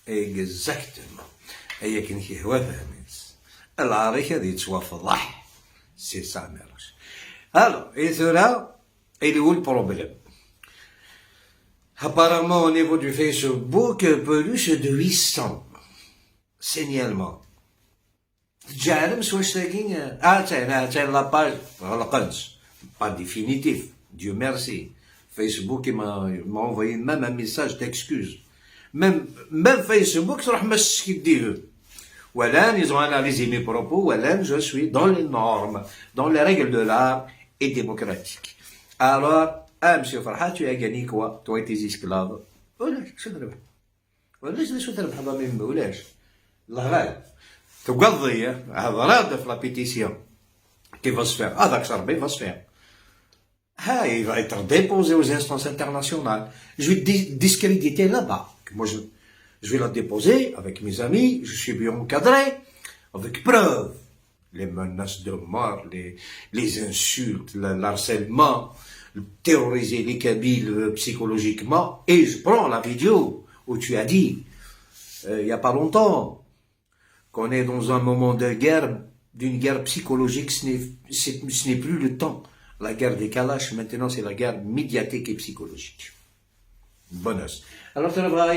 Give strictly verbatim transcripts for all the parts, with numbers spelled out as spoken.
Exactement. Ay akken k-yehwa fhem-itt. Lɛar-ik ad yettwafḍeḥ. C'est ça, Miroche. Alors, et tura, il est où le problème? Apparemment, au niveau du Facebook, plus de huit cents signalements. Tǧeɛlem s wactagi, atan, atan la page ɣelqen-tt. Pas définitif, Dieu merci. Facebook m'a m'a envoyé même un message d'excuse. Même, même Facebook, تروح ما تسكديه. Walan, ils ont analysé mes propos, walan, je suis dans les normes, dans les règles de l'art et démocratique. Alors, ah, monsieur Farhat, tu as gagné quoi? Toi et tes esclaves. Ulac, acu trebḥeḍ? Ulac d acu trebḥeḍ a mimmi, ulac. Llah ɣaleb. Tugadeḍ-iyi, hedreɣ-d ɣef la pétition qui va se faire. Ah, d'accord, ça va se faire. Ah, il va être déposé aux instances internationales. Je vais dé- discréditer là-bas. Moi, je, je vais la déposer avec mes amis, je suis bien encadré, avec preuve. Les menaces de mort, les, les insultes, le, l'harcèlement, terroriser les Kabyles, euh, psychologiquement. Et je prends la vidéo où tu as dit, euh, il n'y a pas longtemps, qu'on est dans un moment de guerre, d'une guerre psychologique, ce n'est, c'est- ce n'est plus le temps. La guerre des Kalash, maintenant, c'est la guerre médiatique et psychologique. Bonus. Alors, ça va,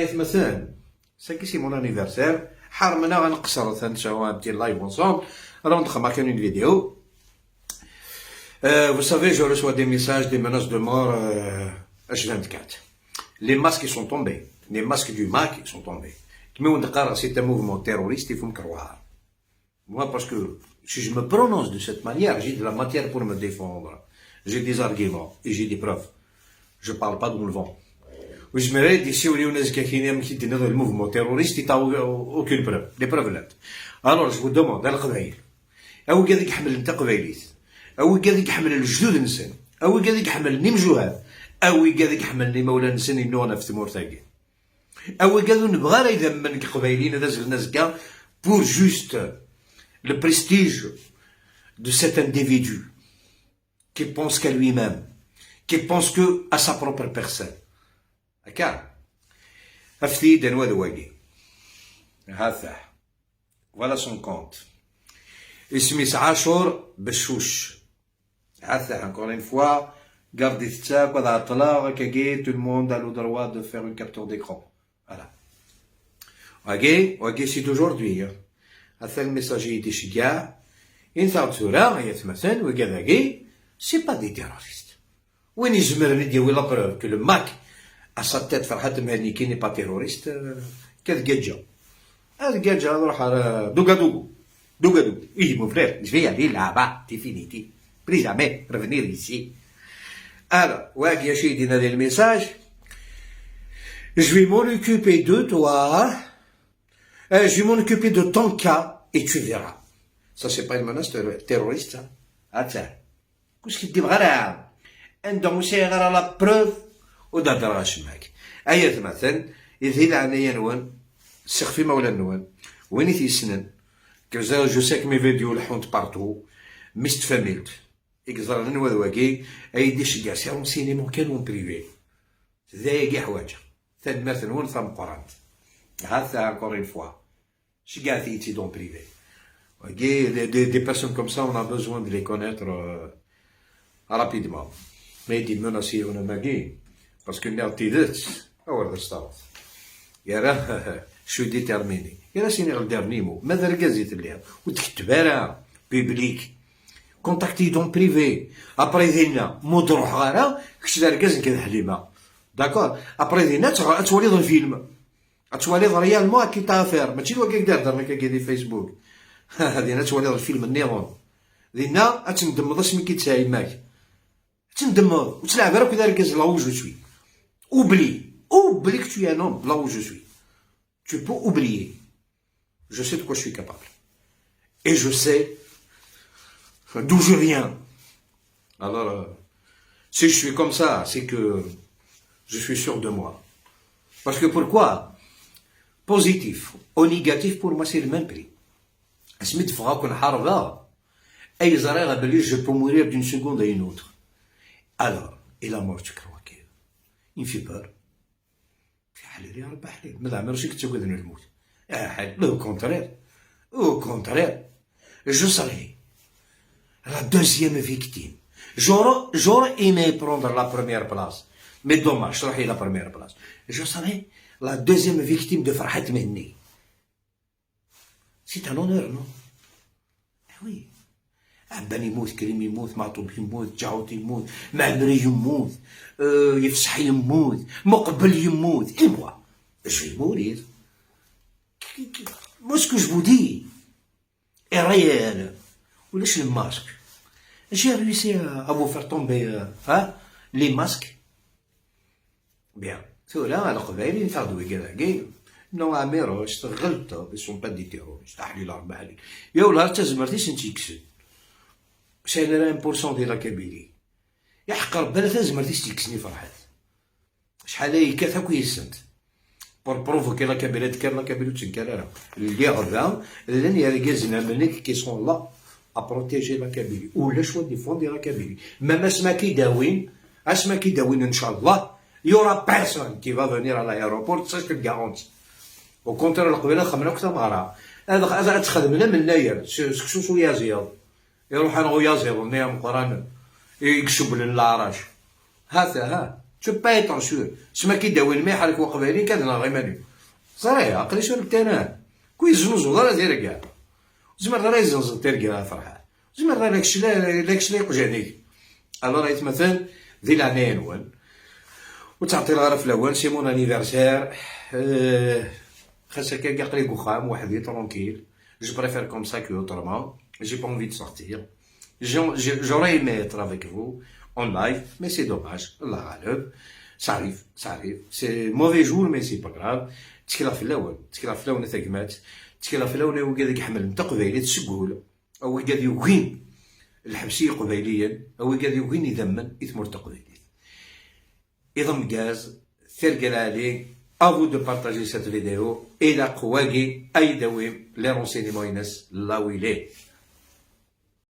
c'est que c'est mon anniversaire. Ḥermen-aɣ ad nqeṣṣer, ad nesɛu un petit live ensemble. Alors, on va faire une vidéo. Euh, vous savez, je reçois des messages, des menaces de mort, euh, H vingt-quatre. Les masques, ils sont tombés. Les masques du MAK, ils sont tombés. Mais on déclare, c'est un mouvement terroriste, il faut me croire. Moi, parce que si je me prononce de cette manière, j'ai de la matière pour me défendre. J'ai des arguments et j'ai des preuves. Je parle pas dans le vent. وزمريد يسيولي وناس كاكيني مكي دينا le mouvement terroriste, t'as aucune preuve. Les preuves là. Alors, je vous demande, à القبايل. Awi قاعد يحمل انت قبايليت. Awi قاعد يحمل الجدود نسن. Awi قاعد يحمل نيمجوهر. Awi قاعد يحمل نيمولا نسن إنه أنا في ثمور ثاقي. Awi قاعد نبغى راه إذا من قبايلين هذا زلنا زكا pour juste le prestige de cet individu qui pense qu'à lui-même, qui pense que à sa propre personne. هكا. افتي دان واد واقي. هاثا. Voilà son compte. اسمي عاشور بشوش. هاثا, encore une fois, قردي تتاك وذا عطلاغ كاكي, tout le monde a le droit de faire une capture d'écran. Voilà. Wagi, wagi, c'est d'aujourd'hui, hein. هاثا الميساج يدي شكاع. إنت ثورة يا ثمثل وكذاكي, c'est pas des terroristes. وين يزمر اللي يديوي la preuve que le MAK à sa tête Farhat Mhenni qui n'est pas terroriste, euh, كذا جاجا. هذا جاجا هذا راح على دوكا دوكو. دوكا دوكو. إيه, mon frère, je vais aller là-bas, définitif. Plus jamais revenir ici. Alors, ouais, bien sûr, il dit dans le message, je vais m'en occuper de toi. Euh, je vais m'en occuper de ton cas et tu verras. Ça, c'est pas une menace terro- terroriste, ça. Attends. Qu'est-ce qu'il dit, voilà? عندهم شيء غير la preuve. ودا درغا شماك. أي ثمثل, إذ هي العناية نون, سخفي مولا نون, وين يسنن. Que je, je sais que mes vidéos لحونت partout, مست فاميلت. إكزار نواد واقي, أي دي شقع سي renseignement كان en privé. ذايا كي حواجة. تنمرت نون ثم قرانت. هذا encore une fois. شقع ثيتي دون بريفي. Des, des, des personnes comme ça, on a besoin de les connaître, euh, rapidement. Mais des menaces, on a magi. Parce que nous, t'es, ah ouais, c'est ça. يا راه, je suis déterminé. يا راه سيني غير dernier mot. ماذا رقازي تليها؟ وتكتب راه بيبليك. Contactez donc privé. Après, دينا, مو دروح غارة, كش دار رقاز كذا حليمة. D'accord. Après, دينا, تغ-, تولي الفيلم. غتولي ريالمون كي تافير, ماشي الوقت دار درنا كي دي فيسبوك. هذه انا تولي الفيلم النيرون. دينا اتندمض اسمي كي تسعي ماك. تندمض وتلعب راه كذا ركز là où je suis. Oublie, oublie que tu es un homme, là où je suis. Tu peux oublier. Je sais de quoi je suis capable. Et je sais d'où je viens. Alors, euh, si je suis comme ça, c'est que je suis sûr de moi. Parce que pourquoi? Positif ou négatif, pour moi, c'est le même prix. اسمي دفغاكم حربة, أي زريغة بلي je peux mourir d'une seconde à une autre. Alors, et la mort, tu crois que il me fait peur? في Ḥlil ya Rebbi ḥlil, ma d ɛemmi Racid yettagaden lmut. Ah, au contraire, au contraire, je serai la deuxième victime. J'aurais, j'aurais aimé prendre la première place, mais dommage, je serai la première place. Je serai la deuxième victime de Ferhat Mhenni. C'est un honneur, non? Ah oui. Ɛebban yemmut, Krim yemmut, Maɛṭub yemmut, Ǧaɛut yemmut, Mɛemmri yemmut, euh, Yefseḥ yemmut, Muqbel yemmut, et moi, je vais mourir. Moi, ce que je vous dis est réel. Ulac le masque. J'ai réussi à, à vous faire tomber, euh, hein, les masques. Bien. Tura, Leqbayel, nfeɣ-d wigi dagi. Non, Amiruc, tɣelṭeḍ, ils sont pas des terroristes. Aḥlil Rebbi aḥlil. Ya wella, ar tazmert i sen-tt-yekksen. Sɛin ara un pour cent di la Kabylie. Iḥeqq Rebbi ala tazmert i s-tt-yekksen i Ferḥat. Acḥal ay yekkat akk yis-sent. Pour provoquer la Kabylie, ad kker la Kabylie ur ttenker ara. Lliɣ da, llan yergazen am nekk qui sont là à protéger la Kabylie. Ulac wa défendre la Kabylie. Même asma k-id-awin, asma k-id-awin, inchallah, il y aura personne qui va venir à l'aéroport, ça je te le garantis. Au contraire, Leqbayel ad xedmen akk tameɣra. Ad, ad, ad txedmen amennayer, s-, seksu s uyaziḍ. Iruḥ ɣer uyaziḍ-nni ameqqran i icewwlen leɛrac. Hata, ha. Tu peux être sûr. Asma k-id-awin mliḥ ar Weqbayli, ad nɣeɣ iman-iw. Ẓriɣ, aql-i sur le terrain. Ku yeznuzuḍ ara tirga. Ur tezmireḍ ara yezzenzeḍ tirga, a Ferḥat. Ur tezmireḍ ara la kečč la, la kečč la iqjan-ik. Alors, aytmaten, di leɛnaya-nwen, ur ttɛeṭṭileɣ ara fell-awen, c'est mon anniversaire. Euh, xas akka, aql-i deg uxxam, weḥd-i, tranquille. Je préfère comme ça que autrement. J'ai pas envie de sortir. J'ai- j'ai- J'aurais aimé être avec vous en live, mais c'est dommage. Allah ghaleb. Ça arrive, ça arrive. C'est mauvais jour, mais c'est pas grave. Ttekleɣ fell-awen. Ttekleɣ fell-awen a tagmat. Ttekleɣ fell-awen a wigad i iḥemmlen taqbaylit seg wul. A wigad yugin lḥebs i Iqbayliyen. A wigad yugin idammen i tmurt taqbaylit. Iḍ ameggaz, tirga lɛali, à vous de partager cette vidéo, ilaq wagi ad d-tawim les renseignements-ines là où il est.